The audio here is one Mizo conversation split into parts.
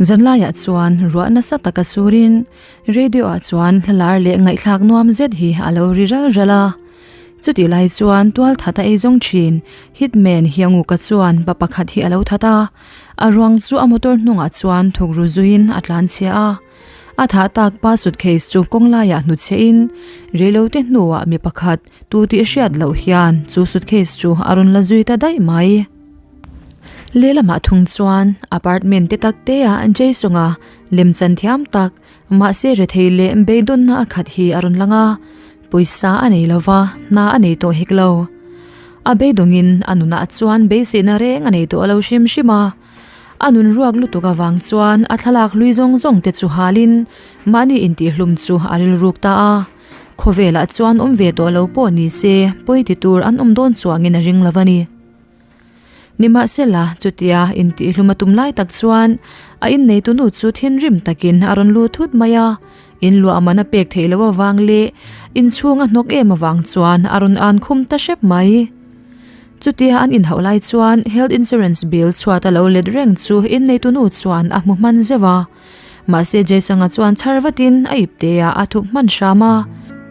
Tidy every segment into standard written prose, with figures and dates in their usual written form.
Zanlaiah chuan ruah nasa taka surin radio ah chuan hla lar leh ngaihthlak nuam zet hi a lo ri ral ral a. Chutih lai chuan tual that a ei zawng thin hitman Hianguka chuan pa pakhat hi a lo that a, a ruang chu a motor hnungah chuan thuk ru zuiin a tlan chhia a. A thah tak pa suitcase chu kawng laiah hnutchhe in reilote hnuah mi pakhat tu tih hriat loh hian chu suitcase chu a rawn la zui ta daih mai. Lehlamah thung chuan apartment te tak te ah Jason-a lemchan thiam tak mahse rethei leh beidawnna a khat hi a rawn lang a, pawisa a nei lova hna a nei tawh hek lo. A beidawngin a nunah chuan beiseina reng a nei tawh lo hrim hrim a. A nun ruak lutuk avang chuan a thlalak hlui zawng zawng te chu halin mahni intihhlum chu a rilruk ta a. Khawvelah chuan awm ve tawh lo pawh ni se pawi ti tur an awm dawn chuangin a ring lo a ni. Nimahsela, chutia intihhlum a tum lai tak chuan a inneitu nu chu thinrim takin a rawn lut thut mai a. In luah man a pek theih loh avang leh inchhung a hnawk em avang chuan a rawn an khum ta hrep mai. Chutia an inhauh lai chuan health insurance bill chhuat a lo let reng chu inneitu nu chuan a hmu hman zeuh a. Mahse Jaisanga chuan chhar vatin a ipte ah a thup hman hram a.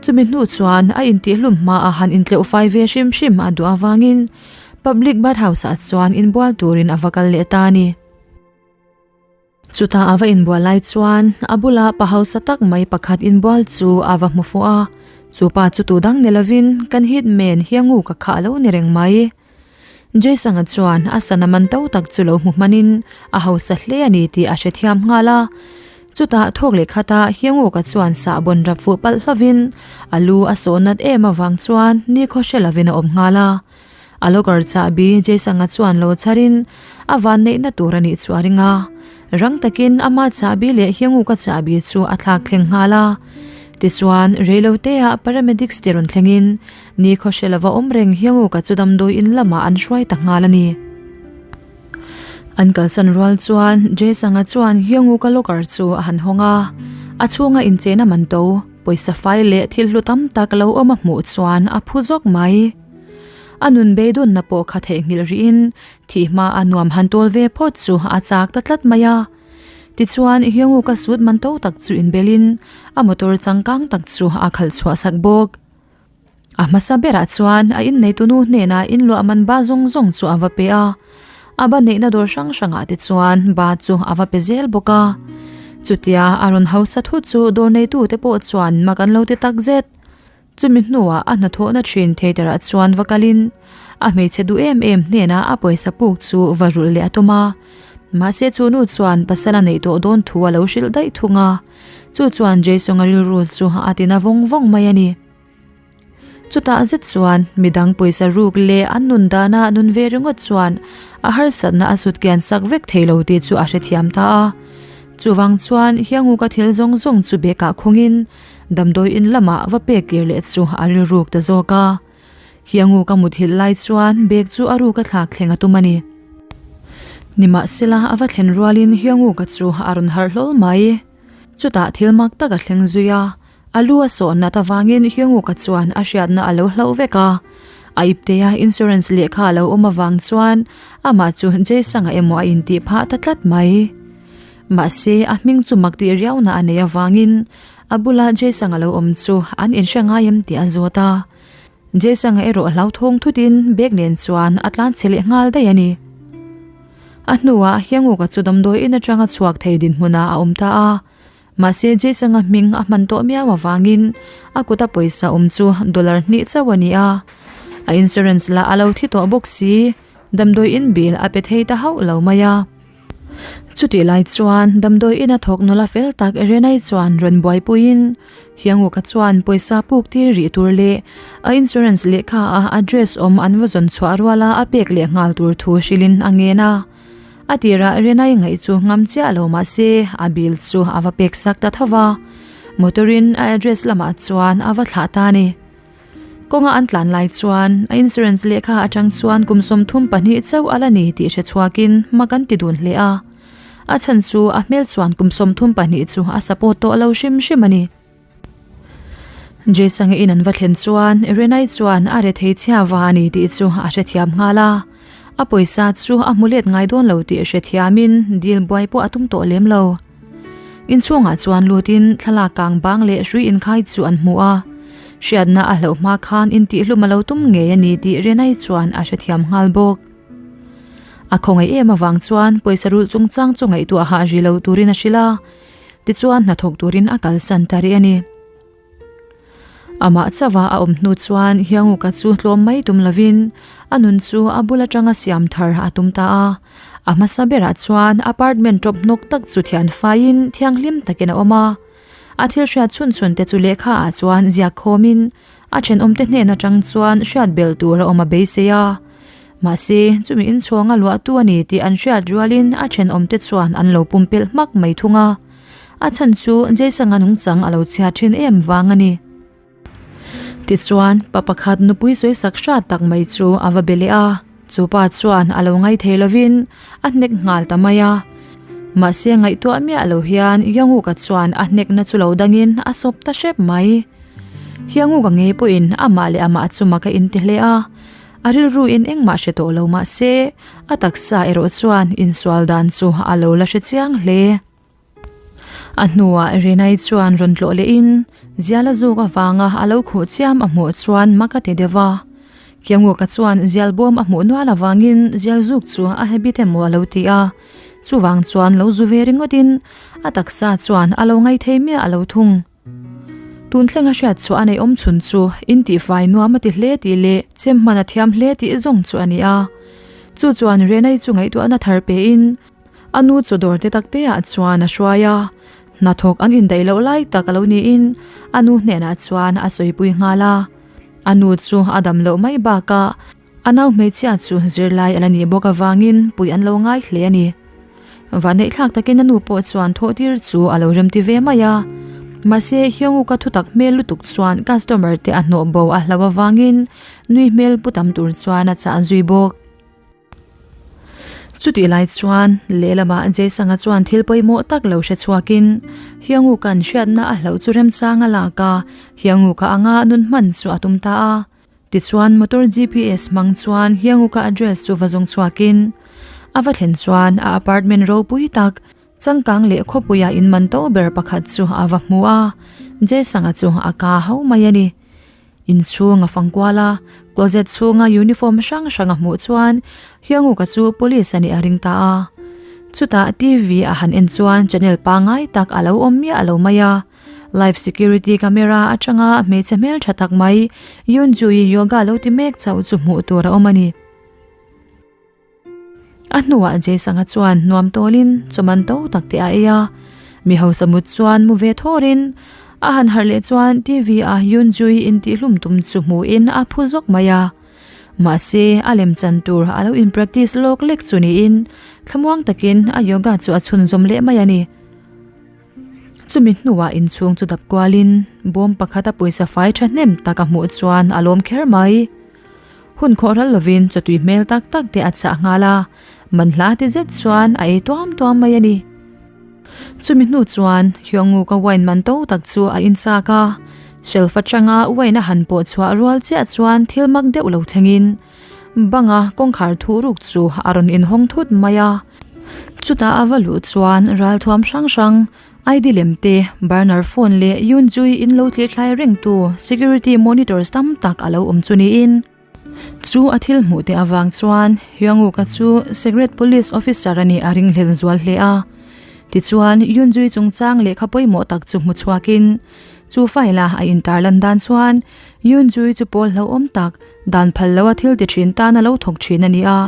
Chumi hnu chuan a intihhlum hma a han intleuh fai ve hrim hrim a duh avangin public bathhouse ah chuan inbual turin a va kal leh ta a ni. Chutah a va inbual lai chuan a bula pa hausa tak mai pakhat inbual chu a va hmu fuh a, chu pa chu tu dang ni lovin kan hit men hiangu ka khah lo ni reng mai. Jason-a chuan a sana man to tak chu lo hmu hmanin a hausa hle a ni tih a hrethiam nghal a. Chutah thawk leh khata hiangu ka chuan sahbawn rap fuh palh hlovin a lu a sawh nat em avang chuan nikhaw hre lovin a awm nghal a. A locker chahbi Jason-a chuan lo chharin a vanneihna tur a nih chu a ring a. Rang takin ama chahbi leh Hyungook-a chahbi chu a thlak thleng nghal a. Tichuan, reiloteah paramedics te rawn thlengin ni khawhre lova awm reng Hyungook-a chu damdawi in lamah an hruai ta nghal a ni. An kalsan rual chuan Jason-a chuan Hyungook-a locker chu a han hawng a, a chhunga inchena man to, pawisa fai leh thil hlu tam tak lo awm a hmuh chuan a phu zawk mai. A nun beidawnna pawh kha theihnghilh rihin thih hma a nuam han tawl ve phawt chu a chak ta tlat mai a. Tichuan, Hyungook-a suit man to tak chu inbelin a motor changkang tak chu a khalh chhuah sak bawk. A hmasa berah chuan a inneitu nu hnenah inluah man ba zawng zawng chu a va pe a. A ba neihna dawr hrang hrangah te chuan ba chu a va pe zel bawk a. Chutia a rawn hausa thut chu dawr neitute pawh chuan mak an lo ti takzet. Chumi hnuah a hnathawhna thin theater ah chuan va kalin a hmeichhe duh em em hnenah a pawisa puk chu va rulh leh a tum a. Mahse chu nu chuan pasal a neih tawh dawn thu a lo hrilh daih thung a. Chu chuan Jason-a rilru chu a tina vawng vawng mai a ni. Chutah zet chuan midang pawisa ruk leh an nun dana nun ve ringawt chuan a harsatna a sut kian sak vek thei lo tih chu a hrethiam ta a. Chuvang chuan Hianguka thil zawng zawng chu bekah khungin Damdawi in lamah va pek kir leh chu a rilruk ta zawk a. Hiangu ka muthilh lai chuan bag chu a ruk a thlak thleng a tum a ni. Nimahsela a va thlen rualin Hiangu ka chu a rawn harh hlawl mai. Chutah thil mak tak a thleng zui a, a lu a sawh nat avangin Hiangu ka chuan a hriatna a lo hlauh vek a. A iptea insurance lehkha a lo awm avang chuan amah chu Jaisanga emaw a intih phah ta tlat mai. Mahse a hming chu mak tih riauna a nei avangin A bula Jason a lo awm chu an inhre ngai em tih a zawt a. Jason a erawh hlauthawng thutin bag nen chuan a tlan chhe leh nghal daih a ni. A hnuah Hyungook-a chu damdawi in atanga chhuak thei dinhmunah a awm ta a. Mahse Jason a hming a hman tawh miau avangin a kuta pawisa awm chu dollar hnih chauh a ni a. A insurance lah a lo thi tawh bawk si, damdawi in bill a pe thei ta hauh lo mai a. Chutih lai chuan damdawi ina thawk nula fel tak Renai chuan rawn buaipuiin Hianguka chuan pawisa puk tir rih tur leh a insurance lehkha a address awm an va zawn chhuah ruala a pek leh nghal tur thu hrilhin a ngen a. A tirah Renai ngaih chu ngam chiah lo mah se a bill chu a va pek sak ta tho va, motor-in a address lamah chuan a va thlah ta a ni. Kawnga an tlan lai chuan a insurance lehkha atang chuan kum 32 chauh a la ni tih hre chhuakin hma kan ti dun hle a. A chhan chu a hmel chuan kum 32 chu a support tawh lo hrim hrim a ni. Jason-a in an va thlen chuan Renai chuan a rethei chhia va a ni tih chu a hrethiam nghal a. A pawisa chu a hmu let ngai dawn lo tih hrethiamin dil buai pawh a tum tawh lem lo. Inchhungah chuan lutin thlalak kang bang leh hrui inkhai chu an hmu a. Hriatna a hlauh hma khan intihhlum a lo tum ngei a ni tih Renai chuan a hrethiam nghal bawk. A khawngaih em avang chuan pawisa rulh chungchang chu ngaihtuah hah ri lo turin a hrilh a, tichuan hnathawk turin a kalsan ta rih a ni. Amah chauha a awm hnu chuan Hianguka chu tlawm mai tum lovin a nun chu a bul atanga siam thar a tum ta a. A hmasa berah chuan apartment tawp hnawk tak chu thian faiin thianghlim takin a awm a. A thil hriat chhun chhun te chu lehkha ah chuan ziak khawmin a thenawmte hnen atang chuan hriat belh tur a awm a beisei a. Mahse, chumi inchhuang a luahtu a ni tih an hriat rualin a thenawmte chuan an lo pumpelh hmak mai thung a. A chhan chu Jason-a nungchang a lo chhia thin em vang a ni. Tichuan, pa pakhat nupui sawi sak hrat tak mai chu a va be leh a, chu pa chuan a lo ngai thei lovin a hnek nghal ta mai a. Mahse ngaihtuah miah lo hian Yanguka chuan a hnekna chu lo dangin a sawp ta hrep mai. Yanguka ngei pawhin amah leh amah chu mak a inti hle a, a rilruin engmah hre tawh lo mah se, a taksa erawh chuan insual dan chu a lo la hre chiang hle. A hnuah Renai chuan rawn tlawh lehin zial a zuk avanga a lo khuh chiam a hmuh chuan mak a ti deuh a. Kianguka chuan zial bawm a hmuh nual avangin zial zuk chu a habit emaw a lo ti a, chuvang chuan lo zu ve ringawtin a taksa chuan a lo ngaithei miah a lo thung. Tun thlenga hriat chhuah a neih awm chhun chu in tihfai nuam a ti hle tih leh chem hman a thiam hle tih zawng chu a ni a. Chu chuan Renai chu ngaihtuahna thar pein a nu chu dawr te tak te ah chuan a hruai a. Hnathawk an indaih loh lai tak a lo niin a nu hnenah chuan a sawipui nghal a. A nu chu a dam loh mai bakah A nau hmeichhia chu zirlai a la nih bawk avangin pui an lo ngai hle a ni. Vanneihthlak takin a nu pawh chuan thawhtir chu a lo remti ve mai a. Mahse, Hyunguka thutak hmel lutuk chuan customer te a hnawh bo a hlau avangin nui hmel pu tam tur chuan a chah zui bawk. Chutih lai chuan lehlamah Jaisanga chuan thil pawimawh tak lo hre chhuakin Hyunguka'n hriatna a hlauh chu remchang a lak a, Hyunguka anga nun hman chu a tum ta a. Tichuan motor GPS hmang chuan Hianguka address chu va zawng chhuakin a va thlen chuan a apartment ropui tak changkang leh khawpuia in man to ber pakhat chu a va hmu a, Jaisanga chu a ka ho mai a ni. Inchhung a fang kual a, closet chhunga uniform hrang hrang a hmuh chuan Hianguka chu police a nih a ring ta a. Chutah TV a han en chuan channel pangngai tak a lo awm miah lo mai a. Live security camera atanga hmeichhe hmel tha tak mai Yunju-i yoga lo ti mek chauh chu hmuh tur a awm a ni. A hnuah Jaisanga chuan nuam tawlin chawman to tak te a ei a, mi hausa mut chuan mu ve thawrin a han harh leh chuan TV a Yunju-i intihhlum tum chu hmuhin a phu zawk mai a. Mahse a lemchan tur a lo in practice lawk lek chu niin thlamuang takin a yoga chu a chhunzawm leh mai a ni. Chumi hnuah inchhung chu dap kualin bawm pakhata pawisa fai thahnem tak a hmuh chuan a lawm kher mai. Hun khawh ral lovin chawtui hmel tak tak te a chah nghal a, man hla ti zet chuan a ei tuam tuam mai a ni. Chumi hnu chuan Hyungu-ka wine man to tak chu a inchak a, shelf atanga wine a han pawh chhuah rual chiah chuan thil mak deuh lo thlengin Banga kawngkhar thuh ruk chu a rawn inhawng thut mai a, chutah a va luh chuan ralthuam hrang hrang, ID lem te, burner phone leh Yunjui in lo thlithlai rengtu security monitors tam tak a lo awm chu niin. Chu a thil hmuh te avang chuan Hyunguka chu secret police officer a nih a ringhlel zual hle a. Tichuan Yunjui chungchang lehkha pawimawh tak chu hmu chhuakin chu file a a intarlan dan chuan Yunjui chu pawl hlauhawm tak Dan phal loa thil ti thin tan a lo thawk thin a ni a.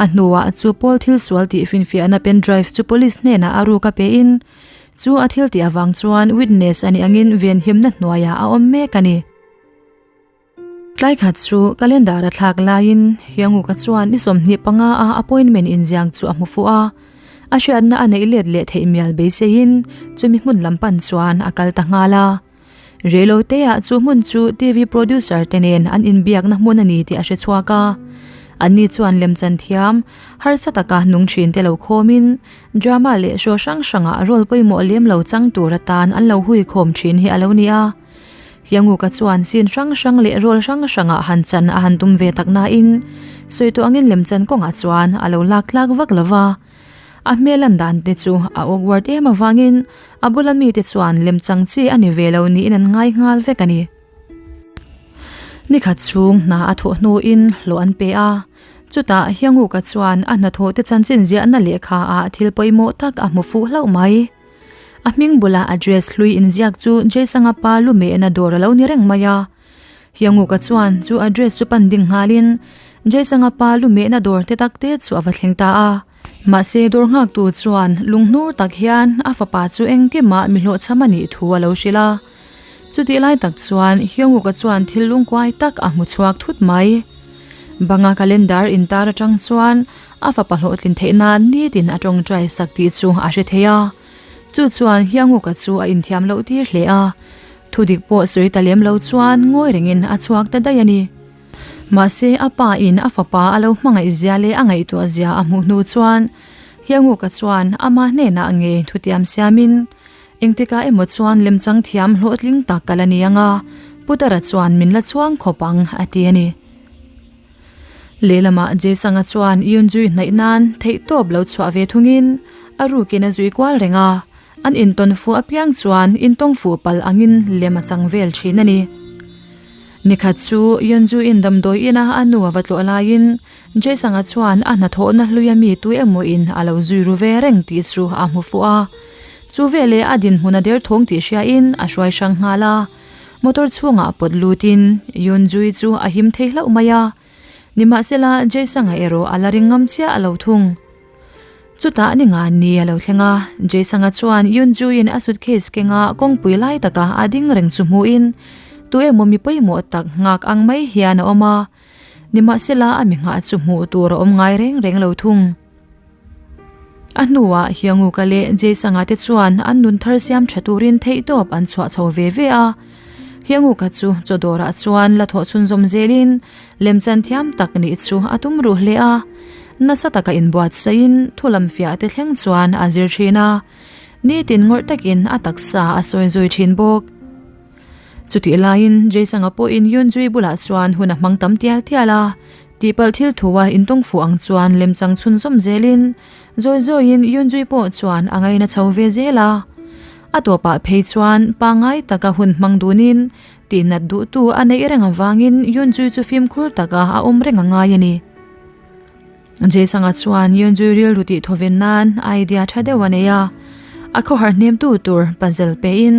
A hnuah chu pawl thil sual tih finfiahna pen drive chu police hnenah a ruk a pein chu a thil tih avang chuan witness a nih angin venhimna hnuaiah a awm mek a ni. Tlai khat chu calendar a thlak laiin Hyunguka chuan ni 25 a appointment inziang chu a hmu fuh a. A hriatna a neih let leh theih mial beiseiin chumi hmun lam pan chuan a kal ta nghal a. Reiloteah chu hmun chu TV producer te nen an inbiakna hmun a ni tih a hre chhuak a. Anni chuan lemchan thiam, harsa taka nung thin te lo khawmin drama leh show hrang hrangah role pawimawh lem lo chang tur atan an lo hui khawm thin hi a lo ni a. Hyunwook-a chuan scene hrang hrang leh role hrang hrangah han chan a han tum ve tak nain sawi tawh angin lemchan kawngah chuan a lo lak tlak vak lo va. A hmel an dan te chu a awkward em avangin a bula mite chuan lemchang chi a ni ve lo niin an ngai nghal vek a ni. Nikhat chhung hna a thawh hnuin hlawh an pe a, chutah Hyunwook-a chuan a hnathawh te chanchin ziahna lehkha ah thil pawimawh tak a hmu fuh hlauh mai. A hming bulah address hlui inziak chu Jaisanga pa lu mehna dawr a lo ni reng mai a. Hyunwook-a chuan chu address chu pan ding nghalin Jaisanga pa lu mehna dawr te tak te chu a va thleng ta a. Mahse dawr nghaktu chuan lunghnur tak hian a fapa chu engkimah mi hlawhchham a nih thu a lo hrilh a. Chutih lai tak chuan Hyunwook-a chuan thil lungkuai tak a hmu chhuak thut mai. Banga calendar intar atang chuan a fapa hlawhtlin theih nan nitin a tawngtai sak tih chu a hre thei a. Chu chuan Hyunwook-a chu a inthiam loh tir hle a. Thudik pawh sawi ta lem lo chuan ngawi rengin a chhuak ta daih a ni. Mahse a pa in a fapa a lo hmangaih zia leh a ngaihtuah zia a hmuh hnu chuan Hyunwook-a chuan ama hnenah ngei thutiam siamin Engtikah emaw chuan lemchang thiam hlawhtling tak ka la ni ang a, Putara chuan min la chhuang khawp ang, a ti a ni. Lehlamah Jae-sanga chuan Yoon-jui hnaih nan theihtawp lo chhuah ve thungin a rukin a zui kual reng a, an intawn fuh apiang chuan intawng fuh palh angin lem a chang vel thin a ni. Nikhat chu Yoon-ju-in damdawi ina a nu a va tlawh laiin Jae-sanga chuan a hnathawhna hluia mi tu emawin a lo zui ru ve reng tih chu a hmu fuh a. Chu veleh a dinhmun a derthawng tih hriain a hruai hrang nghal a, motor chhungah pawt lutin Yoon-jui chu a him thei hlauh mai a. Nimahsela Jae-sanga erawh a la ring ngam chiah a lo thung. Chutah ni nga ni a lo thleng a, Jae-sanga chuan Yoon-juiin a suitcase kenga kawngpui lai taka a ding reng chu hmuhin tu emaw mi pawimawh tak nghak ang mai hian a awm a. Nimahsela a mi nghah chu hmuh tur a awm ngai reng reng lo thung. A hnuah Hyunguka leh Jae-sanga te chuan an nun thar siam tha turin theihtawp an chhuah chho ve ve a. Hyunguka chu chaw dawrah chuan la thawh chhunzawm zelin lemchan thiam tak nih chu a tum ruh hle a. Nasa taka inbuatsaihin thu lam fiah te thleng chuan a zir thin a. Nitin ngawrh takin a taksa a sawi zui thin bawk. Chutih laiin Jae-sanga pawhin Yoon-jui bulah chuan hun a hmang tam tial tial a. Tihpalh thil thua intawng fuh ang chuan lemchang chhunzawm zelin zawi zawiin Yunjui pawh chuan a ngaina chho ve zel a. A tawpah phei chuan pangngai taka hun hmang dunin tihnat duhtu a neih reng avangin Yunjui chu fimkhur taka a awm reng a ngai a ni. Jae-sanga chuan Yunjui rilru tih thawven nan idea tha deuh a nei a. A khawhar hnemtu tur puzzle pein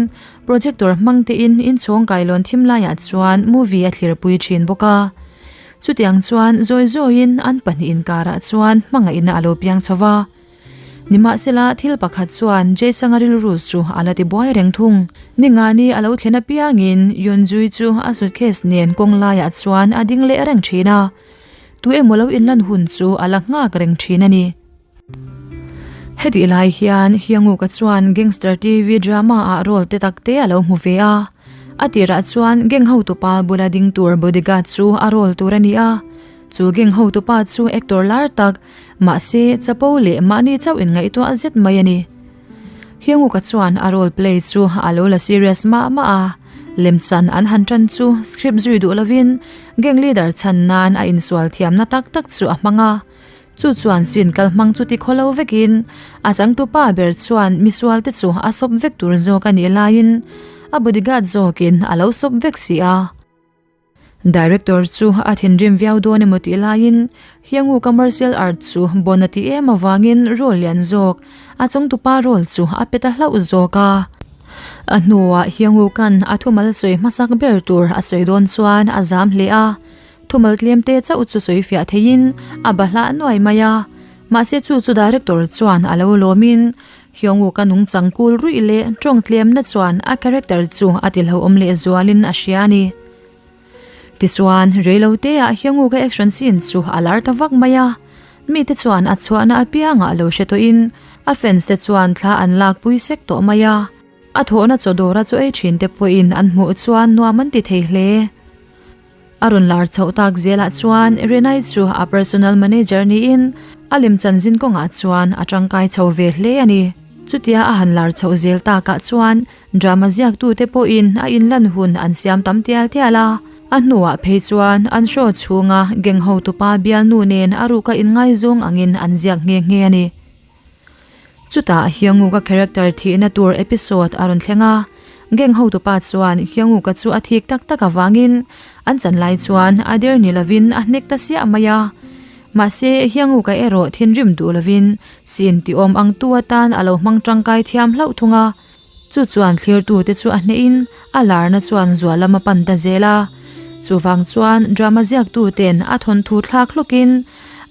projector hmang tein inchhawng kailawn thim laiah chuan movie a thlirpui thin bawk a. Chutiang chuan zawi zawiin an pahnih inkarah chuan hmangaihna a lo piang chho va. Nimahsela, thil pakhat chuan Jae-sanga rilru chu a la ti buai reng thung. Ningani a lo thlen apiangin Yunjui chu a suitcase nen kawng laiah chuan a ding leh reng thin a. Tu emaw lo inlan hun chu a la nghak reng thin a ni. Hetih lai hian Hyunwook-a chuan Gangster TV drama-ah role te tak te a lo hmu ve a. A tirah chuan gang hotupa bula ding tur bodyguard chu a role tur a ni a. Chu gang hotupa chu actor lar tak, mahse chapo leh mahni chauh inngaihtuah zet mai a ni. Hyunwook-a chuan a role play chu a lo la serious mah mah a. Lemchan an han tan chu script zui duh lovin gang leader chhan nan a insual thiamna tak tak chu a hmang a. Chu chuan sin kal hmang chu ti khawlo vekin a changtupa ber chuan misual te chu a sawp vek tur zawk a nih laiin a bodyguard zawkin a lo sawp vek si a. Director chu a thinrim viau dawn emaw tih laiin Hyungu commercial art chu bawn a ti em avangin role lian zawk a changtupa role chu a pe ta hlauh zawk a. A hnuah Hyungu kan a thumal sawi hmasak ber tur a sawi dawn chuan a zam hle a. Thumal tlemte chauh chu sawi fiah theiin a bahlah nuai mai a, mahse chu chu director chuan a lo lawmin Hyungwoo ka nungchang kul ruih leh tawng tlemna chuan a character chu a ti hlauhawm leh zualin a hria a ni. Tichuan, reiloteah Hyungwoo ka action scene chu a lar ta vak mai a, mite chuan a chhuahna apiangah lo hre tawhin a fans te chuan thla an lakpui sek tawh mai a, a thawhna chaw dawra chaw ei thin te pawhin an hmuh chuan nuam an ti thei hle. A rawn lar chhoh tak zelah chuan Renai chu a personal manager niin a lemchan zin kawngah chuan a tangkai chho ve hle a ni. Chutia a han lar chhoh zel takah chuan drama ziaktute pawhin a inlan hun an siam tam tial tial a. A hnuah phei chuan an show chhunga gang hotupa bialnu nen a ruka inngaizawng angin an ziak nghe nghe a ni. Chutah Hyunguka character thihna tur episode a rawn thleng a, gang hotupa chuan Hyunguka chu a thik tak tak avangin an chan lai chuan a der ni lovin a hnek ta siah mai a. Mahse Hyunguka erawh thinrim duh lovin scene ti awm ang tu atan a lo hmang tangkai thiam hlauh thung a. Chu chuan thlirtute chu a hnehin a larna chuan zual lam a pan ta zel a. Chuvang chuan drama ziaktuten a thawnthu thlak hlawkin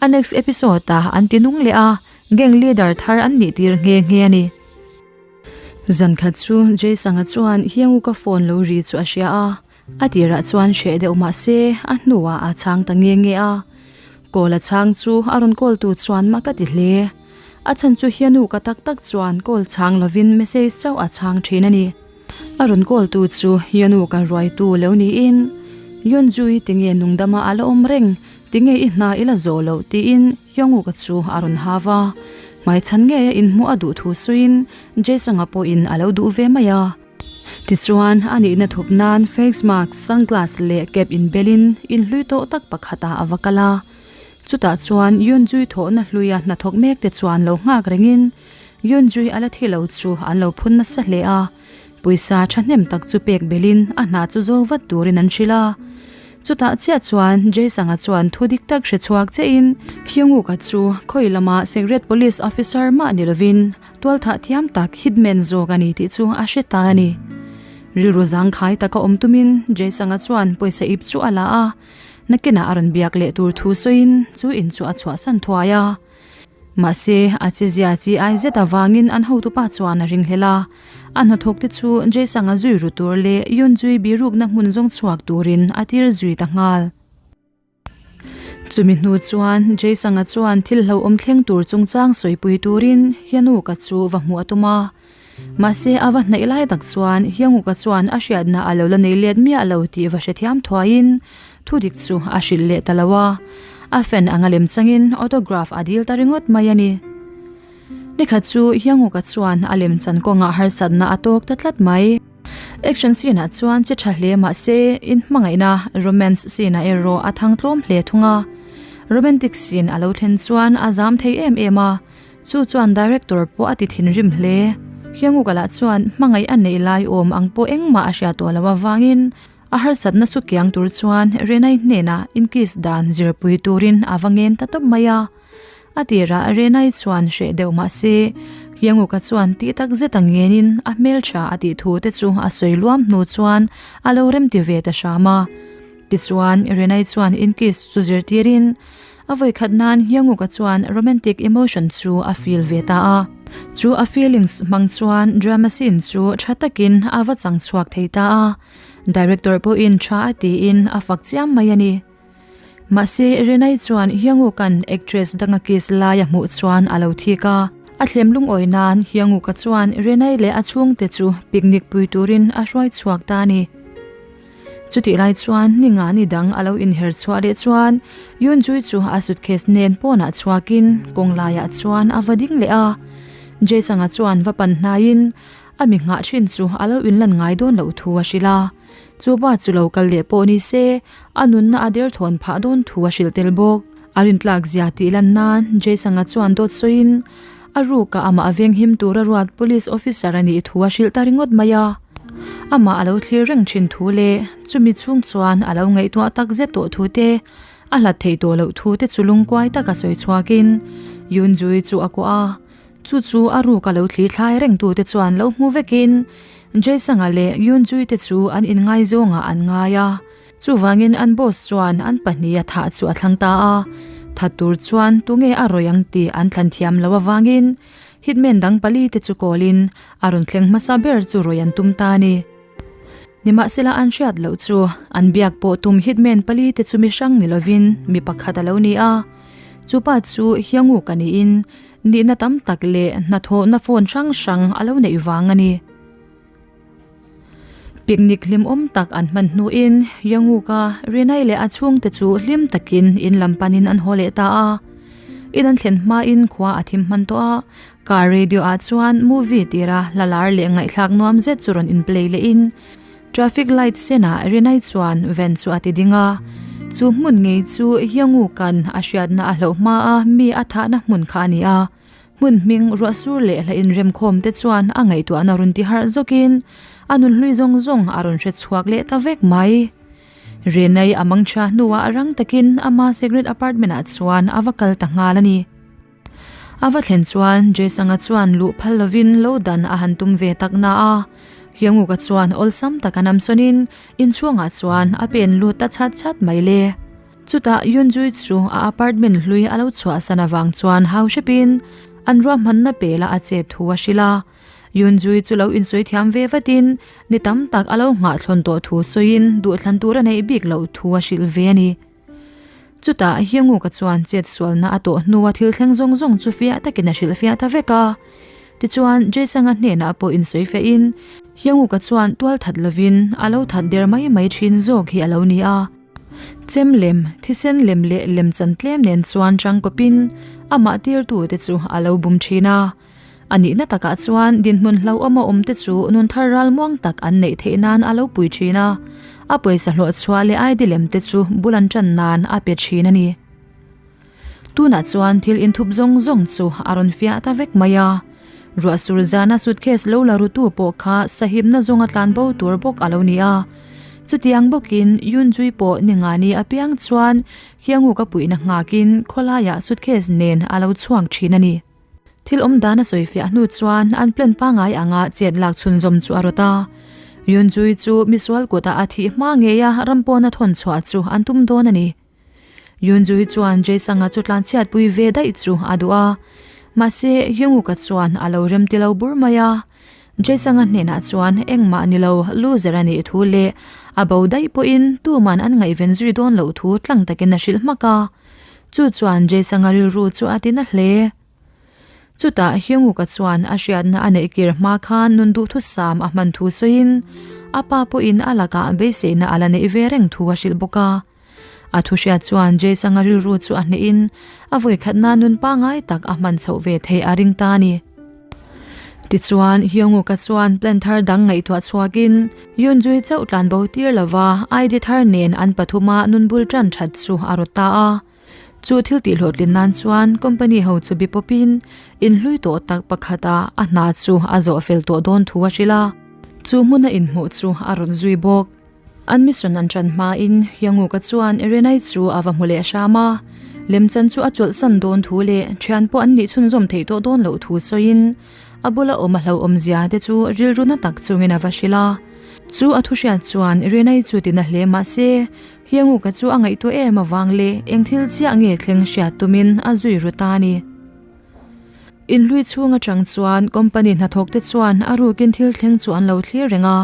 a next episode-ah an ti nung leh a, gang leader thar an nih tir nghe nghe a ni. Zan khat chu Jaisanga chuan Hianguka phone lo ri chu a hria a, a tirah chuan hreh deuh mah se a hnuah a chhang ta nghe nghe a. Call a chhang chu a rawn call tu chuan mah ka ti hle. A chhan chu Hianuka tak tak chuan call chhang lovin message chauh a chhang thin a ni. A rawn call tu chu Hianuka ruaitu lo niin, Yeonju-i tinge nungdama a la awm reng, tinge i hna i la zawh loh tiin Hyunguka chu a rawn hau a. Hmaichhan ngeia inhmuh a duh thu suiin Jae-sung-a pawhin a lo duh ve mai a. Tichuan, a nihna thup nan face mask, sunglass leh cap inbelin inhlui tawh tak pakhatah a va kal a. Chutah chuan Yunjui thawhna hluia hnathawk mek te chuan lo nghak rengin Yunjui a la thi lo chu an lo phun nasa hle a, pawisa thahnem tak chu pek belin a hna chu zo vat turin an hrilh a. Chutah chiah chuan Jae-sanga chuan thu dik tak hre chhuak chiahin Hyunguk-a chu khawi lama Secret Police Officer mah ni lovin tualthah thiam tak hitman zawk a ni tih chu a hre ta a ni. Rilru zangkhai taka awm tumin Jae-sanga chuan pawisa ip chu a la a, Nakinah a rawn biak leh tur thu sawiin chu in chu a chhuahsan thuai a. Mahse, a chezia chi ai zet avangin an hotupa chuan a ringhlel a. A hnathawk te chu Jae-sanga zui ru tur leh Yunjui birukna hmun zawng chhuak turin a tir zui ta nghal. Chumi hnu chuan Jae-sanga chuan thil hlauhawm thleng tur chungchang sawipui turin Hyunwoo-ka chu va hmuh a tum a. Mahse, a va hnaih lai tak chuan Hyunguka chuan a hriatna a lo la nei let miah lo tih va hrethiam thuaiin thu dik chu a hrilh leh ta lo a. A fan anga lem changin autograph a dil ta ringawt mai a ni. Nikhat chu Hyunguka chuan a lem chan kawngah harsatna a tawk ta tlat mai. Action scene ah chuan che tha hle mahse inhmangaihna romance scene ah erawh a thang tlawm hle thung a. Romantic scene a lo thlen chuan a zam thei em em a. Chu chuan director pawh a ti thinrim hle. Hyunguka lah chuan hmangaih a neih lai awm ang pawh engmah a hria tawh lo avangin a harsatna chu kiang tur chuan Renai hnenah inkiss dan zirpui turin a va ngen ta tawp mai a. A tirah Renai chuan hreh deuh mah se Hyunguka chuan tih tak zet ang ngenin a hmeltha a tih thu te chu a sawi luam hnu chuan a lo remti ve ta hram a. Tichuan Renai chuan inkiss chu zirtirin A vawikhat nan Hyunguka chuan romantic emotion chu a feel ve ta a. Chu a feelings hmang chuan drama scene chu tha takin a va chang chhuak thei ta a. Director pawhin tha a tiin a fak chiam mai a ni. Mahse Renai chuan Hyunguka'n actress danga kiss lai a hmuh chuan a lo thik a. A thlem lungawi nan Hyunguka chuan Renai leh a chhungte chu picnic pui turin a hruai chhuak ta a ni. Chutih lai chuan ni nga ni dang a lo inher chhuah leh chuan Yunjui chu a suitcase nen pawnah chhuakin kawng laiah chuan a va ding leh a. Jae-sanga chuan va pan hnaiin a mi nghah thin chu a lo inlan ngai dawn loh thu a hrilh a. Chu pa chu lo kal leh pawh ni se a nunna a derthawn phah dawn thu a hrilh tel bawk. A rintlak zia tih lan nan Jae-sanga chuan dawt sawiin a ruka amah a venghim tura ruat police officer a nih thu a hrilh ta ringawt mai a. Amah a lo thlir reng thin thu leh chumi chhung chuan a lo ngaihtuah tak zet tawh thu te, a hlat theih tawh loh thu te chu lungkuai taka sawi chhuakin Yunjui chu a kuah a. Chu chu a ruk a lo thli thlai reng tu te chuan lo hmu vekin Jae-sanga leh Yunjui te chu an inngaizawngah an ngai a. Chuvangin an boss chuan an pahniha thah chu a thlang ta a, that tur chuan tunge a rawih ang tih an thlan thiam loh avangin hitman dang pali te chu kawlin a rawn thleng hmasa ber chu rawih an tum ta a ni. Nimahsela an hriat loh chu an biak pawh tum hitman pali te chu mi hrang ni lovin mi pakhat a lo ni a, chupa chu Hyunguk a niin nihna tam tak leh hnathawhna phone hrang hrang a lo neih vang a ni. Picnic hlimawm tak an hman hnuin Yonguka, Renai leh a chhungte chu hlim takin in lam panin an haw leh ta a. In an thlen hmain khua a thim hman tawh a, Car radio ah chuan movie tira hla lar leh ngaihthlak nuam zet chu rawn in play leh in traffic light senah Rinai chuan van chu a ti ding a. Chu hmun ngei chu Hyungwoo-kan a hriatna a hloh hma a mi a thahna hmun kha a ni a. Hmun hming ruah sur leh hla inremkhawm te chuan a ngaihtuahna rawn ti harh zawkin a nun hlui zawng zawng a rawn hre chhuak leh ta vek mai. Renai a mang tha hnuah rang takin ama secret apartment ah chuan a va kal ta nghal a ni. A va thlen chuan Jaisanga chuan luh phal lovin lo dan a han tum ve tak na a, Hyunguka chuan awlsam taka namsawnin inchhungah chuan a pen lut ta chhat chhat mai le. Chutah Yunjui chu a apartment hlui a lo chhuahsan avang chuan hau hrepin an ruahmanna pela a chet thu a hrilh a. Yunjui chu lo insawi thiam ve vatin ni tam tak a lo nghahthlawn tawh thu sawiin duhthlan tur a neih bik loh thu a hrilh ve a ni. Chutah Hyunguka chuan chet sualna a tawh hnua thil thleng zawng zawng chu fiah takin a hrilh fiah ta vek a. Tichuan Jaesanga hnenah pawh insawi fiahin Hyunguka chuan tual that lovin a lo that der mai mai thin zawk hi a lo ni a. Chem lem, thisen lem leh lemchan tlem nen chuan tangkawpin amah tirtute chu a lo bum thin a. A nihna takah chuan dinhmun hlauhawma awmte chu nun thar ral muang tak an neih theih nan a lo pui thin a, a pawisa hlawh chhuah leh ID lemte chu bul an tan nan a pe thin a ni. Tunah chuan thil inthup zawng zawng chu a rawn fiah ta vek mai a. Ruah sur zana suitcase lo la rutu pawh kha sahimna zawnga tlan bo tur bawk a lo ni a. Chutiang bawkin Yunjui pawh ni ngani apiang chuan Hianguka puihna nghakin khawlaiah suitcase nen a lo chhuak thin a ni. Thil awm dan a sawi fiah hnu chuan an plan pangngai anga chet lak chhunzawm chu a rawt a. Yunjui chu misual kutah a thih hma ngeia ram pawna thawn chhuah chu an tum dawn a ni. Yunjui chuan Jaesanga chu tlanchhiatpui ve daih chu a duh a, mahse Hyunguka chuan a lo remti lo bur mai a. Jaesanga hnenah chuan engmah ni lo loser a nih thu leh a bo daih pawhin tuman an ngaihven zui dawn loh thu tlang takin a hrilh hmak a. Chu chuan Jaesanga rilru chu a ti na hle. Chutah Hyunguka chuan a hriatna a neih kir hma khan nun duhthusam a hman thu sawiin a pa pawhin a lakah beiseina a la neih ve reng thu a hrilh bawk a. A thu hriat chuan Jaesanga rilru chu a hnehin a vawikhatna nun pangngai tak a hman chhoh ve theih a ring ta a ni. Tichuan, Hyunguka chuan plan thar dang ngaihtuah chhuakin Yunjui chauh tlan bo tir lova ID thar nen an pathuma nun bul tan that chu a rawt ta a. Chu thil tih hlawhtlin nan chuan company ho chu bi pawpin inhlui tawh tak pakhata a hna chu a zawh fel tawh dawn thu a hrilh a. Chu hmuna inhmuh chu a rawn zui bawk. An mission an ṭan hmain Hyunguka chuan Irenai chu a va hmu leh hram a, lemchan chu a chawlhsan dawn thu leh ṭhian pawh an nih chhunzawm theih tawh dawn loh thu sawiin a bula awm a hlauhawmzia te chu rilru na tak chungin a va hrilh a. Chu a thuhriat chuan Irenai chu tina hle mah se Hyunguka chu a ngaihtuah em avang leh eng thil chiah nge thleng hriat tumin a zui ru ta a ni. Inhlui chhung aṭang chuan company hnathawk te chuan a rukin thil thleng chu an lo thlir reng a.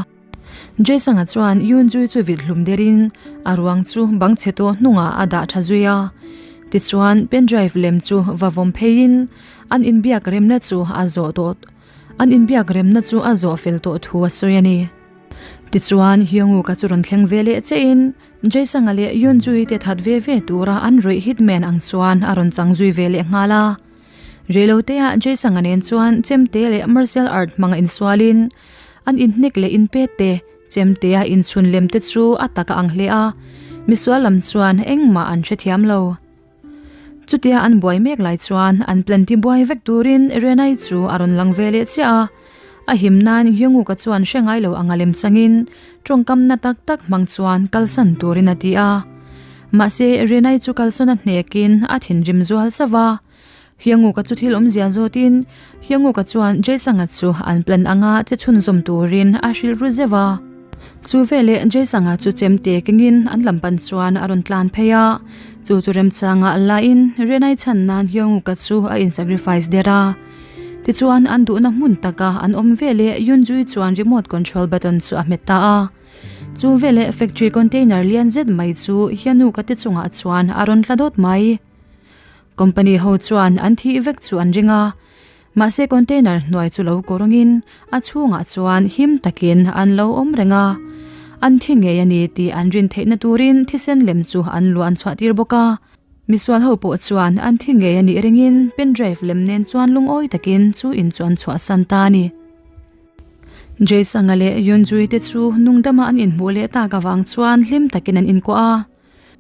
Jason-a chuan Yunjui chu vit hlum derin a ruang chu bang chhe tawh hnungah a dah tha zui a. Tichuan, pen drive lem chu va vawm pheiin an inbiak remna chu a zawh tawh an inbiak remna chu a zawh fel tawh thu a sawi a ni. Tichuan, Hyunguk-a chu rawn thleng ve leh chein Jason-a leh Yunjui te that ve ve tura an rawih hitman ang chuan a rawn chang zui ve leh nghal a. Reiloteah Jason-a nen chuan chemte leh martial art hmanga insualin An inhnek leh inpet te, chemtea inchhun lem te chu a tak a ang hle a, misual lam chuan engmah an hrethiam lo. Chutia an buai mek lai chuan an plan ti buai vek turin Renai chu a rawn lang ve leh chiah a, a him nan Hyunguka chuan hre ngai lo anga lem changin tawngkam na tak tak hmang chuan kalsan turin a ti a. Mahse Renai chu kalsawn a hnekin a thinrim zual sauh a. Hianguka chu thil awmzia zawtin Hianguka chuan Jaisanga chu an plan anga che chhunzawm turin a hrilh ru zeuh a. Chu veleh Jaisanga chu chemte kengin an lam pan chuan a rawn tlan phei a. Chu chu remchangah lain Renai chhan nan Hianguka chu a in sacrifice der a. Tichuan an duhna hmun taka an awm veleh Yunjui chuan remote control button chu a hmet ta a. Chu veleh factory container lian zet mai chu Hianuka te chungah chuan a rawn tla dawt mai. Company ho chuan an thih vek chu an ring a, mahse container hnuai chu lo kawrawngin a chhungah chuan him takin an lo awm reng a, an thi ngei a ni tih an rin theihna turin thisen lem chu an luan chhuah tir bawk a. Misual ho pawh chuan an thi ngei a nih ringin pen drive lem nen chuan lungawi takin chu in chu an chhuahsan ta a ni. Jason-a leh Yunjui te chu nungdama an inhmuh leh tak avang chuan hlim takin an inkuah a.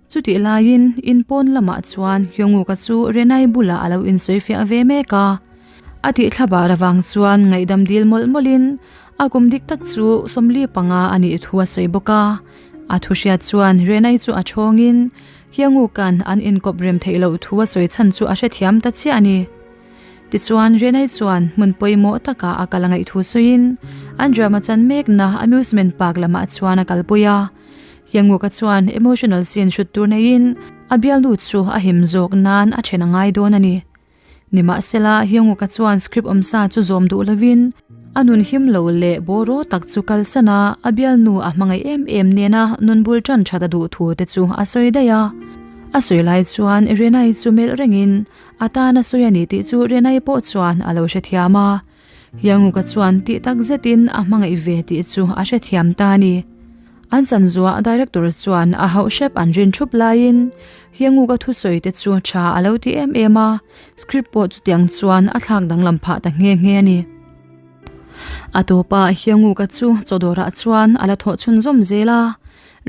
Chutih laiin in pawn lamah chuan Hyunguka chu Renai bulah a lo insawi fiah ve mek a. A tih thla bar avang chuan ngaihdam dil mawlh mawlhin a kum dik tak chu 45 a nih thu a sawi bawk a. A thu hriat chuan Renai chu a thawngin Hyunguka'n an inkawp rem theih loh thu a sawi chhan chu a hrethiam ta chiah a ni. Tichuan, Renai chuan hmun pawimawh takah a kal a ngaih thu sawiin an drama chan mekna amusement park lamah chuan a kalpui a. Hyunguka chuan emotional scene hrut tur neiin a bialnu chu a him zawk nan a then a ngai dawn a ni. Nimahsela, Hyunguka chuan script awmsa chu zawm duh lovin a nun him lo leh bawraw tak chu kalsan a, a bialnu a hmangaih em em nena nun bul tan that a duh thu te chu a sawi daih a. A sawi lai chuan Renai chu melh rengin a tan a sawi a ni tih chu Renai pawh chuan a lo hrethiam a. Hyunguka chuan tih tak zetin a hmangaih ve tih chu a hrethiam ta a ni. An chanzuah director chuan a hauh hrep an rin thup laiin Hyunguka thusawi te chu tha a lo ti em em a, script pawh chutiang chuan a thlak danglam phah ta nghe nghe a ni. A tawpah Hyunguka chu chawdawrah chuan a la thawh chhunzawm zel a,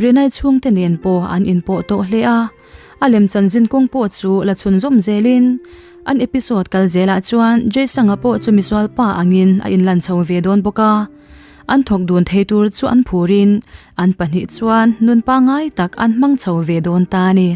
Renai chhungte nen pawh an inpawh tawh hle a, a lemchan zinkawng pawh chu la chhunzawm zelin an episode kal zelah chuan Jaisanga pawh chu misual pa angin a inlan chho ve dawn bawk a, an thawk dun thei tur chu an phurin an pahnih chuan nun pangngai tak an hmang chho ve dawn ta a ni.